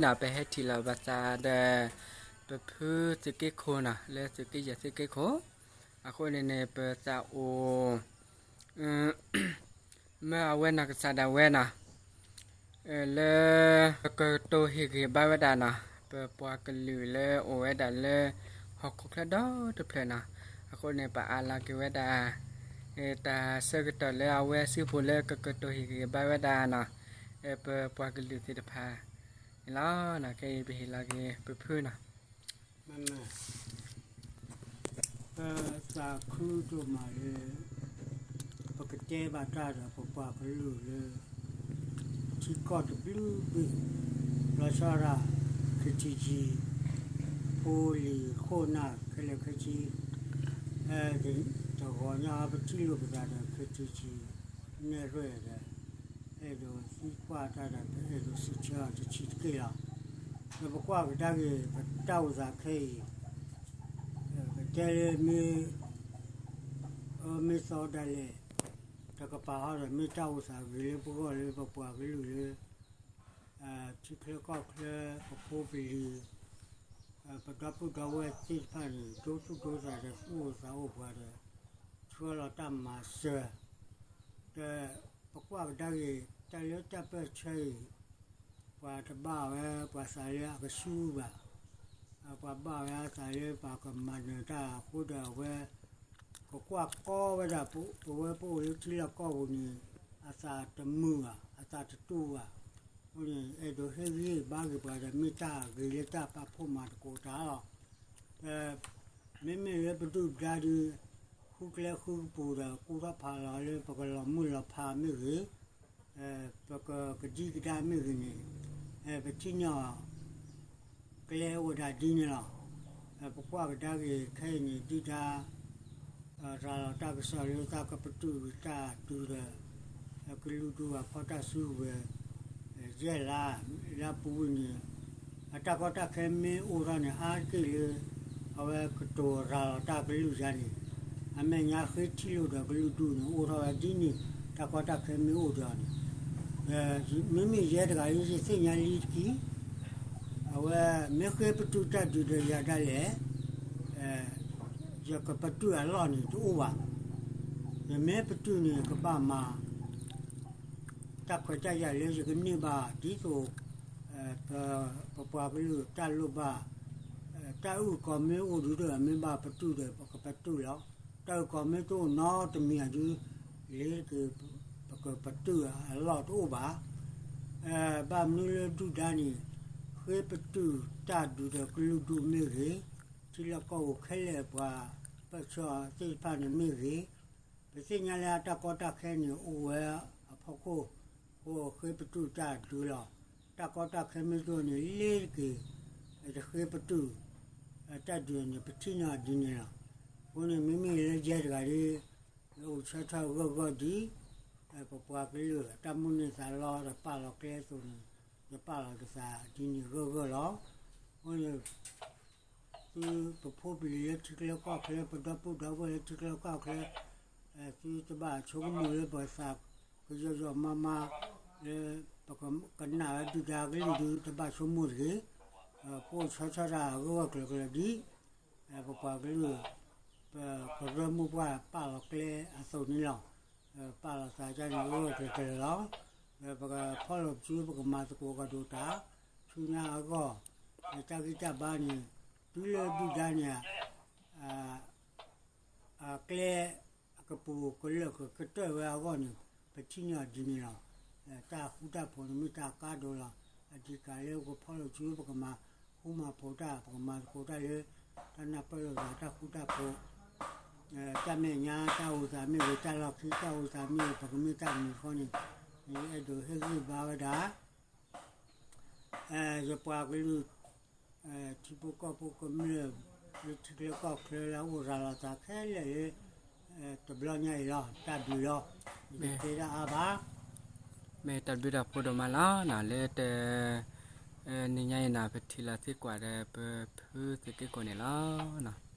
နၤ ပဟဲထံၣ်လီၤပသးဒီး ပဖုသုးက့ခိၣ်နီၤ လၢသုးက့ယဲၢ်သုးက့ခိၣ်, အဃိန့ၣ်န့ၣ် ပသးအိၣ် မၢအဝဲနီၢ်ကစၢ်ဒၣ်ဝဲနီၤ လၢ ကကတိၤဟ့ၣ်ဂံၢ်ဘါဝဲဒၣ်နီၤ ပပှၤကလုာ်လၢအိၣ်ဝဲဒၣ်လၢ ဟီၣ်ခိၣ်ချၢဒီတဖျၢၣ်နီၤ, အဃိန့ၣ် ပအးလီၤက့ၤဝဲဒၣ် တၢ်ဆၢကတီၢ်လၢအဝဲစုပူၤလၢကကတိၤဟ့ၣ်ဂံၢ်ဘါဝဲဒၣ်နီၤ ပပှၤကလုာ်သ့ၣ်တဖၣ်န့ၣ်လီၤ. ခဲအံၤပဟ့ၣ်လီၤက့ၤပဖုနီၤ ပသးခုဒိၣ်မးလၢ ပကတဲဘၣ်တၢ်ဒီးပပှၤကလုာ်လၢ ထံကီၢ်တဘျုးဘ့ၣ် လီၤဆီဒၣ် ခထံကံ ဖိလံၤခိၣ်နၢ်ခဲလၢာ်ခဲဆ့ တဂီၤညါပထံၣ်လိာ်ပသးဒီး ခထံကံ နဲၣ်ရွဲၣ်ဒီး အဲၣ်ဒိးသံကွၢ်တၢ်ဒီး ပအဲၣ်ဒိးစံးဆၢအီၤတဆံးတက့ၢ်လီၤ. ဒီးပကွၢ်ကဒါက့ၤ ပတၢ်အိၣ်သးခဲအံၤ ပတဲလၢမ့ၢ် အၢမ့ၢ်သီဒၣ်လဲာ် တကပၤဃီဒီး မ့ၢ်တၢ်အိၣ်သးဂ့ၤလၢပဂီၢ်လၢပပှၤကလုာ်လၢ ထံချၢကီၢ်ချၢ ပဖိပလံၤ ပဒီပုၢ်ဒီဝဲၢ်သ့ၣ်တဖၣ်န့ၣ် ဒိသူၣ်ဒိသးဒီးသူၣ်အိၣ်သးအိၣ်ပှၤဒီး ဆှၢလီၤတၢ်မၤစၢၤ ဒီးပကွၢ်ကဒါက့ၤ တၢ်လၢတၢ်ပၢၢ်ဆၢအံၤ ပှၤတဘၣ်ဝဲပှၤသးလၢအကဆူၣ်ဘၣ်, ပှၤဘၣ်ဝဲအသးလၢပှၤကမၤနၢၤတၢ်အဃိဒီး အဝဲ ကကွၢ်ကီဝဲဒၣ် ပဝဲပအိၣ်လၢထံလီၢ်ကီၢ်ပူၤန့ၣ် အသးတမုာ်ဘၣ်, အသးတတူၢ်ဘၣ်, အဃိန့ၣ် အဲၣ်ဒိးဟ့ၣ်ဂံၢ်ဘါက့ၤပှၤဒီး မ့ၢ်တၢ်ဂ့ၤလၢတၢ်ပာ်ဖှိၣ်မၤသကိးတၢ်လီၤ. မ့မ့ၢ်လၢပဒုၣ်ပဒါဒုး ဃုကျဲဃုကပူၤဒီး ကူထီၣ်ဖးလီၤလၢပကလီၤမုၢ်လီၤဖးမ့ၢ်ဂ့ၤ, ပကကဒံကဒါမ့ၢ်ဂ့ၤန့ၣ်, ပထံၣ်န့ၢ်အီၤ ကျဲအိၣ်ဝဲဒၣ်ဒ်န့ၣ်လီၤ. ပကွၢ်ကဒါက့ၤခဲအံၤန့ၣ် ဒုၣ်ဒါ ရၤလီၤတၢ်ကစီၣ်လၢတၢ်ကပတုာ်တၢ်ဒုးဒီး ကလုာ်ဒူၣ်အဖီတၢ်စုကဝဲၤ ယဲၢ်လါ လၢအပူၤဝဲန့ၣ် အတၢ်ကီတၢ်ခဲမ့ၢ်အိၣ်ထီၣ်န့ၣ် အါတက့ၢ်လၢ အဝဲကတိၤရၤလီၤတၢ်ကလုၢ်ယါန့ၣ် အမဲာ်ညါဃ့ထံၣ်လိာ်ဒီးကလုာ်ဒူၣ်န့ၣ် အိၣ်ထီၣ်ဝဲဒ်န့ၣ် တၢ်ကီတၢ်ခဲမ့ၢ်အိၣ်ဒီးန့ၣ် မ့မ့ၢ်ယဲတဂၤအံၤ ယသ့ၣ်ညါလံတက့ၢ်, အဝဲမ့ၢ်ဃ့ပတုာ်တၢ်ဒုးဒီးယၤဒၣ်လဲာ် ယကပတုာ်အလီၢ်န့ၣ်တအိၣ်ဘၣ်. ယမ့ၢ်ပတုာ်န့ၣ် ကဘၣ်မၤ တၢ်ခွဲးတၢ်ယာ်လၢယကန့ၢ်ဘၣ် ဒ်သိး ပပှၤကလုာ်တၢ်လိၣ်ဘၣ် တၢ်အုၣ်ကီၤမ့ၢ်အိၣ်ဒုးဒီး မ့ၢ်ဘၣ်ပတုာ်ဒီး ပကပတုာ်လီၤ. တၢ်အုၣ်ကီၤမ့ၢ်တအိၣ်နီတမံၤအဒုး လ့ၤက့ၤ ပကပတုာ်အလီၢ်တအိၣ်ဘၣ်. ဘၣ်မနုၤလၢဒုၣ်ဒါန့ၣ် ဃ့ပတုာ်တၢ်ဒုးဒီးကလုာ်ဒူၣ်မ့ၢ်ဂ့ၤ, ထံလီၢ်ကီၢ်ပူၤခဲလၢာ်ပှၤပၢၢ်ဆၢအီၤသ့ၣ်တဖၣ်န့ၣ်မ့ၢ်ဂ့ၤ, ပသ့ၣ်ညါလၢအတၢ်ကီတၢ်ခဲန့ၣ် အိၣ်ဝဲအဖီခိၣ် ဃ့ပတုာ်တၢ်ဒုးလီၤ. တၢ်ကီတၢ်ခဲမ့ၢ်တအိၣ်န့ၣ် လ့ၤက့ၤ တဃ့ပတုာ် တၢ်ဒုးန့ၣ် ပထံၣ်န့ၢ်အီၤဒ်န့ၣ်လီၤ. အဃိန့ၣ် မ့မ့ၢ်လၢယဲတဂၤဒီး ယအိၣ်ဆၢထၢၣ်ဂၢၢ်ဂၢၢ်ဒ် ပပှၤကလုာ်တၢ်မိၣ်န့ၢ်သးလီဒီးပာ်လီၤကျဲအသိးန့ၣ် ယပာ်လီၤကသးဒ်န့ၣ်ဂၢၢ်ဂၢၢ်လီၤ. အဃိန့ၣ် သုပဖိပလံၤလၢထံချၢကီၢ်ချၢ ပဒီပုၢ်ဒီဝဲၢ်လၢထံချၢကီၢ်ချၢ သုတဘၣ်ဆိကမိၣ်လၢပသးကယီယီမါမါ လၢပကကနၣ်ဝဲဒုၣ်ဒါကလုၢ်ဒုး တဘၣ်ဆိကမိၣ်တဂ့ၤ. ပအိၣ်ဆၢထၢၣ်တၢ်ဂၢၢ်ဂၢၢ်ကျၢၤကျၢၤဒ် ပပှၤကလုာ် ပကရၢမိၢ်ပှၢ်ပာ်လီၤကျဲအသိးန့ၣ်လီၤ. ပာ်လီၤသးဒ်န့ၣ်ဂၢၢ်ဂၢၢ်ကျၢၤကျၢၤလီၤ. ပကဖီၣ်လိာ်စု ပကမၤသကိးကဒီးတၢ် ဆူညါအဂီၢ် တၢ်ဂံၢ်တၢ်ဘါန့ၣ် တုၤလၢဒုၣ်ဒါန့ၣ် အကျဲအကပူၤကလၢာ်ကကတၢၢ်ဝဲအဂီၢ်န့ၣ် ပထံၣ်န့ၢ်အီၤဒ်န့ၣ်လီၤ. တၢ်ဃူတၢ်ဖိးန့ၣ်မ့ၢ်တၢ်ကါဒိၣ်လီၤ. အဒံးကးလၢပကဖီၣ်လိာ်စု ပကမၤဃူမၤဖိးတၢ် ပကမၤသကိးတၢ်လၢ တၢ်နၢ်ပၢၢ်လိာ်သးတၢ်ဃူတၢ်ဖိး တၢ်မဲာ်ညါတၢ်အိၣ်သးမ့ၢ်ဂ့ၤ တၢ်လီၢ်ခံတၢ်အိၣ်သးမ့ၢ်ဂ့ၤ ပကမ့ၢ်တၢ်မံၤဃီန့ၣ် ယအဲၣ်ဒိးဟ့ၣ်ဂံၢ်ဘါဝဲဒၣ် ယပှၤကလုာ် ထံဖိကီၢ်ဖိကမျၢၢ် လၢထံချၢကီၢ်ချၢလၢအအိၣ်ရၤလီၤသးခဲလၢာ်လၢ တဘျီညါအံၤလီၤ. တၢ်ဘျုးလီၤ. ယတတဲဒၣ်အါဘၣ်. မ့ၢ်တၢ်ဘျုးတၢ်ဖှိၣ်ဒိၣ်မးလီၤနီၤ လၢတ နံၤညါအံၤနီၤ ပထံၣ်လီၤသံကွၢ်ဒီး ပဖုသုးက့ခိၣ်န့ၣ်လီၤ.